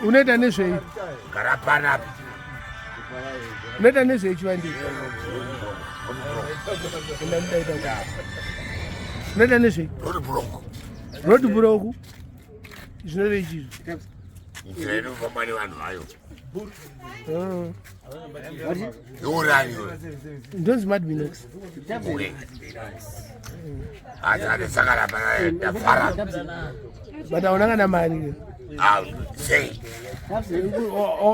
Unoita nezvei? Gara panapa. Unoita nezvei chivandi? Unoita nezvei? Road block. Road block. Zvinorei chizvo? Nzira inofamba nevanhu vayo. Ndonzi Madminox. But hauna kana mari. Sei?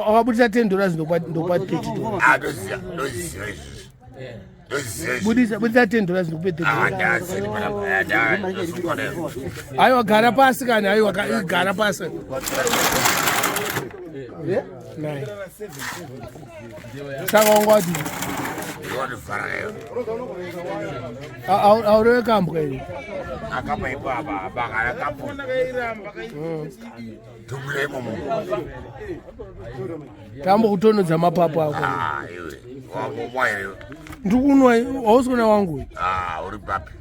Wakabudisa $10 ndokupa $30. Ah, ndoziva, ndoziva izvozvo. Budisa budisa $10 ndikupe $30. Aiwa gara pasi kani, aiwa gara pasi. Nai. Saka wanga wati aureve kambwa iri. Akapa ipo apa apa kana kapo. Tumira imomo. Tambo kutonodza mapapu ako. Ah, iwe. Wamomwa here. Ndikunwa hausi kuna wangu. Ah, uri papi.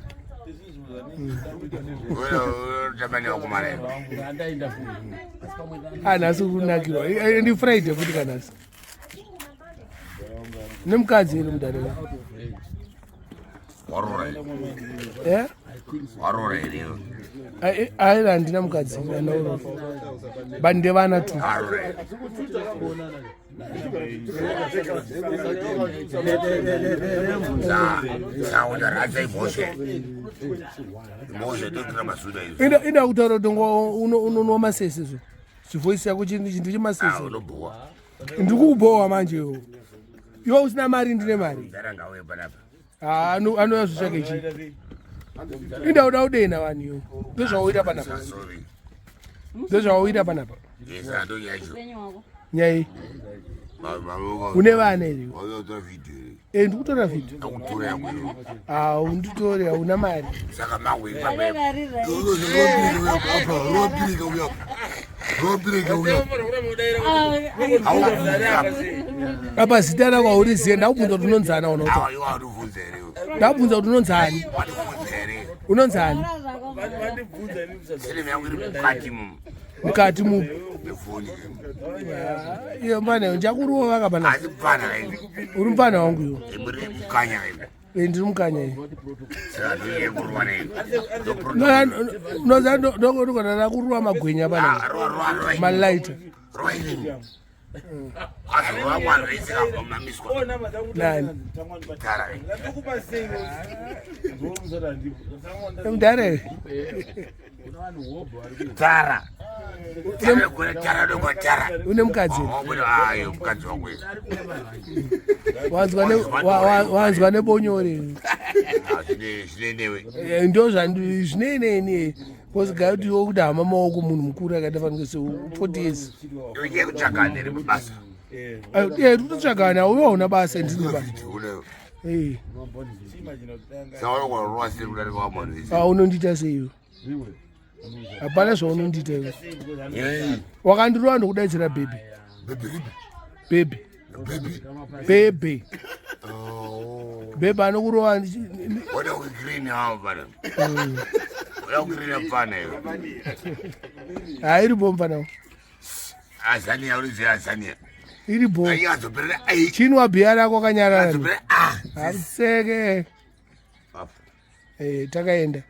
Ah, nhasi kunakirwa. Ndi Friday futi kanhasi. Nemukadzi here mudare? Warora. Eh? Warora here. Aira handina mukadzi andaurora. But ndevana tu. Warora. Ida kutaura kuti unonwa masese zvo. Chivoice yako chinhu chemasese. Ndikubhowa manje iwe. Iwe usina mari ndine mari. Anouya zvitsvake chii? Inda uda kudena vanhu iwe. Ndozvauita panapa. Ndozvauita panapa. Nyai. Une vana here? Eh, ndikutora video. Ah, unditore hauna mari. Saka mangu apa zita rako haurizive ndakubvunza kuti unonzani auna ndakubvunza kuti unonzani unonzani mukati mupi iyo mfana ndichakurova kapana uri mfana wangu iwe ndiri mukanya iyo ndakurova magwenya pana malaita nani mudhara Tara. Tara doko tara. Une mukadzi. Ayo mukadzi wangu. Wanzwa ne wanzwa nebonyore. Zvine newe. Ndo zvandi zvine neni. Because gaya kuti wokuti hama maoko munhu mukuru akaita fanike se 40 years. Uye kutsvagana iri basa. Eh, kutotsvagana uyo hauna basa ndine basa. Eh. Ah, unondiita sei iwe? Hapana zvaunondiita iwe. Wakandirova ndokudaidzira bhebhi. Bhebhi. Bhebhi. Bhebhi anokurova. Hairi bomba nawo. Azania uriziva Azania. Iri bo. Chinwa bhiya rako kanyarara. Hariseke. Eh, takaenda.